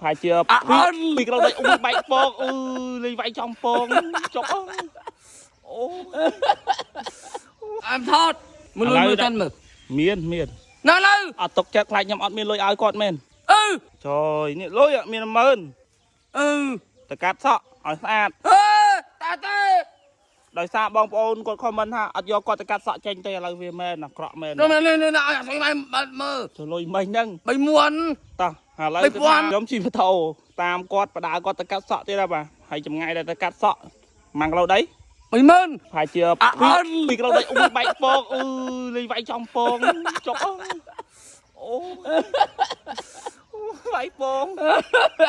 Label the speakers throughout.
Speaker 1: ប្រហែលជា2គីឡូដីអូយបែកពងអឺលេងវាយចំពងចុកអូ
Speaker 2: អមថតមើលមើលតាន់មើល
Speaker 1: មានមាន
Speaker 2: ណាលើ
Speaker 1: អត់ຕົកចិត្តខ្លាចខ្ញុំអត់មានលុយឲ្យគាត់មែន
Speaker 2: អឺ
Speaker 1: ចយនេះលុយអត់មាន10000
Speaker 2: អឺ
Speaker 1: ទៅកាត់សក់ឲ្យស្អាត
Speaker 2: អឺតាទេ
Speaker 1: ដោយសារបងប្អូនគាត់ខមមិនថាអត់យកគាត់ទៅកាត់សក់ចេញទេឥឡូវវាមែនអាក្រក់មែន
Speaker 2: នោះនេះនេះឲ្យស្អីមកមើល
Speaker 1: ចូលលុយមិញហ្នឹង
Speaker 2: បីមួន
Speaker 1: តោះឥឡូវខ្ញុំជិះម៉ូតូតាមគាត់បដើគាត់ទៅកាត់សក់ទៀតហើយបាទហើយចម្ងាយដែលទៅកាត់សក់1គីឡូដី
Speaker 2: បីម៉ឺន
Speaker 1: ប្រហែលជា2គីឡូដីអូយបែកពងអឺលេងវាយចំពងចុកអូវាយពង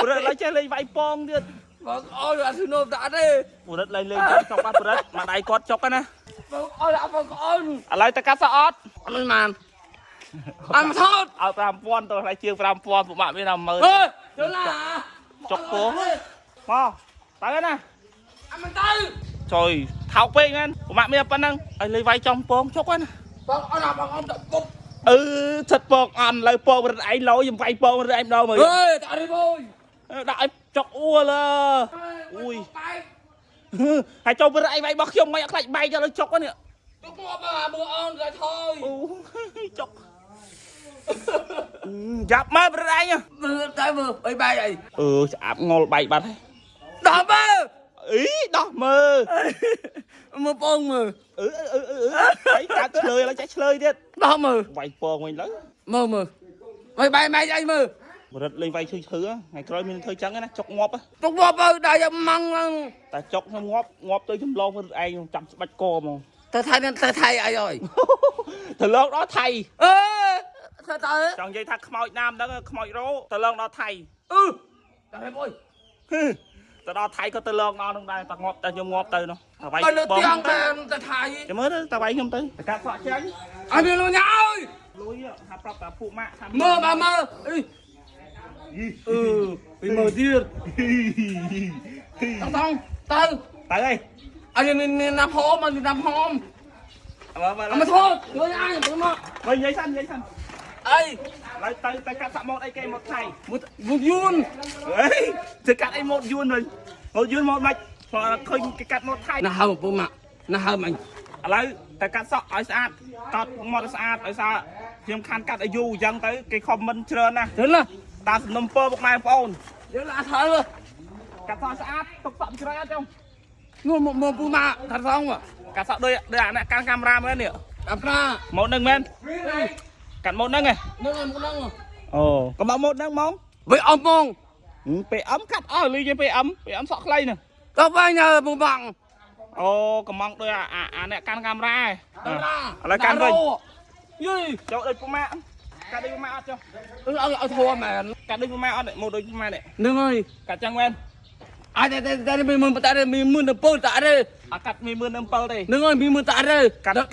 Speaker 1: ព្រឹកឡើយចេះលេងវាយពងទៀត
Speaker 2: បងអូនអត់សុនតាទេ
Speaker 1: ព្រឹកលេងលេងចុកបាត់ព្រឹកមកដៃគាត់ចុកណា
Speaker 2: បងអូនអត់បងអូន
Speaker 1: ឥឡូវទៅកាត់សក់អត់
Speaker 2: អត់លុយម៉ានអមថត
Speaker 1: ឲ្យ5000ទៅថ្លៃជាង5000ពុកម៉ាក់មាន10000
Speaker 2: អើចូលណា
Speaker 1: ចុកពងមកទៅណា
Speaker 2: អមទៅ
Speaker 1: ចុយថោកពេកមែនពុកម៉ាក់មានប៉ុណ្ណឹងឲ្យលេងវាយចំពងចុកណា
Speaker 2: បងអូនអបងអូនទៅពុក
Speaker 1: អឺឆិតពងអន់លើពងរត់ឯងឡយខ្ញុំវាយពងរត់ឯងម្ដងមើល
Speaker 2: អើយតារីបយ
Speaker 1: ដាក់ឲ្យចុកអួលអុយហើយចូលរត់ឯងវាយរបស់ខ្ញុំមិនអត់ខ្លាចបែកដល់ចុកនេះ
Speaker 2: ទុកមកមើលអូនទៅថយ
Speaker 1: អូចុកយ៉ាប់មើលរត់ឯង
Speaker 2: មើលតែមើលបីបែកអី
Speaker 1: អឺស្អាប់ងល់បែកបាត់ហើយ
Speaker 2: ដល់មើល
Speaker 1: អីដោះមើល
Speaker 2: មើលបងមើល
Speaker 1: អឺអឺអឺអីកាត់ឆ្លើយឥឡូវចេះឆ្លើយទៀត
Speaker 2: ដល់មើល
Speaker 1: វាយពងវិញលើ
Speaker 2: មើលមើលបីបែកម៉ែអីមើល
Speaker 1: រត់លេងវាយឈឺឈឺថ្ងៃក្រោយមានធ្វើចឹងណាចុកងាប់
Speaker 2: ទុកមកបើដល់យកម៉ងហ្នឹង
Speaker 1: តែចុកខ្ញុំងាប់ងាប់ទៅចម្លងរត់ឯងចាំស្បាច់កហ្មង
Speaker 2: ទៅថៃទៅថៃអីអើយ
Speaker 1: ទៅលងដល់ថៃ
Speaker 2: អឺទៅទៅ
Speaker 1: ចង់និយាយថាខ្មោចណាមហ្នឹងខ្មោចរោទៅលងដល់ថៃ
Speaker 2: អឺទៅហើយបុយ
Speaker 1: ទៅដល់ថៃក៏ទៅលងដល់នោះដែរតែងាប់តែខ្ញុំងាប់ទៅនោះតែវាយ
Speaker 2: បើលើទៀងទៅទៅថៃ
Speaker 1: ចាំមើលទៅតែវាយខ្ញុំទៅតែកាត់សក់ចាញ់
Speaker 2: អត់មានលុយញ៉ាអើយ
Speaker 1: លុយថាប្រាប់តែពួកម៉ាក់ថា
Speaker 2: មើលបាទមើលអីអឺពីមើលទៀតតងទៅ
Speaker 1: ទៅអី
Speaker 2: អីនេះណាប់ហមណាប់ហម
Speaker 1: មើលមើល
Speaker 2: អមថតលុយអញទៅមក
Speaker 1: មើលនិយាយសិននិយាយសិន
Speaker 2: អី
Speaker 1: ឡើយទៅទៅកាត់សក់ម៉ូតអីគេម៉ូតថៃ
Speaker 2: មួយមួយយួន
Speaker 1: អេទៅកាត់អីម៉ូតយួនវិញម៉ូតយួនម៉ូតម៉េចព្រោះឃើញគេកាត់ម៉ូតថៃ
Speaker 2: ណាហើពុំម៉ាក់ណាហើអញ
Speaker 1: ឥឡូវតែកាត់សក់ឲ្យស្អាតកត់ម៉ូតឲ្យស្អាតឲ្យសារខ្ញុំខានកាត់ឲ្យយូរអញ្ចឹងទៅគេខមមិនច្រើនណាស់
Speaker 2: ទៅណា
Speaker 1: តាមសំណុំពរពុកម៉ែបងប្អូន
Speaker 2: យើងឡាថើ
Speaker 1: កាត់សក់ស្អាតទុកសក់ពីក្រោយអត់ចុង
Speaker 2: នោះមកមកពុំម៉ាក់ថាសង
Speaker 1: កាត់សក់ដូចដូចអាអ្នកកាន់កាមេរ៉ាមែននេះ
Speaker 2: អាប្រា
Speaker 1: ម៉ូតហ្នឹងមែនកាត់ម៉ូតហ្នឹងហ៎
Speaker 2: នឹងមកនឹង
Speaker 1: អូកុំមកម៉ូតហ្នឹងហ្មង
Speaker 2: វិញអមហ្មង
Speaker 1: ពេលអឹមកាត់អស់លីគេពេលអឹមពេលអឹមសក់ខ្លីហ្នឹង
Speaker 2: ទៅវិញពុំបង
Speaker 1: អូកំងដូចអាអាអ្នកកាន់កាមេរ៉ាហ៎
Speaker 2: ឥ
Speaker 1: ឥឡូវកាន់វិញ
Speaker 2: យី
Speaker 1: ចូលដូចពុកម៉ាក់កាត់ដូចពុកម៉ាក់អត់ចុះ
Speaker 2: អឺឲ្យឲ្យធំមែន
Speaker 1: កាត់ដូចពុកម៉ាក់អត់ម៉ូតដូចពុកម៉ាក់នេះ
Speaker 2: នឹងហើយ
Speaker 1: កាត់ចឹងមែន
Speaker 2: អាចតែតែមានមើលតែមានមើលទៅពើតាទេ
Speaker 1: អត់កាត់មី17000ទេ
Speaker 2: នឹងហើយមានមើលតាទេ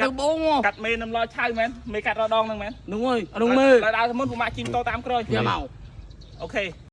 Speaker 2: ទៅបង
Speaker 1: កាត់មេនឹងឡឆៅមែនមេកាត់រដងហ្នឹងមែន
Speaker 2: នឹងហើយអត់នឹងមើល
Speaker 1: ដល់ដើរមុនពុកម៉ាក់ជិះម៉ូតូតាមក្រោយ
Speaker 2: យ៉ាមក
Speaker 1: អូខេ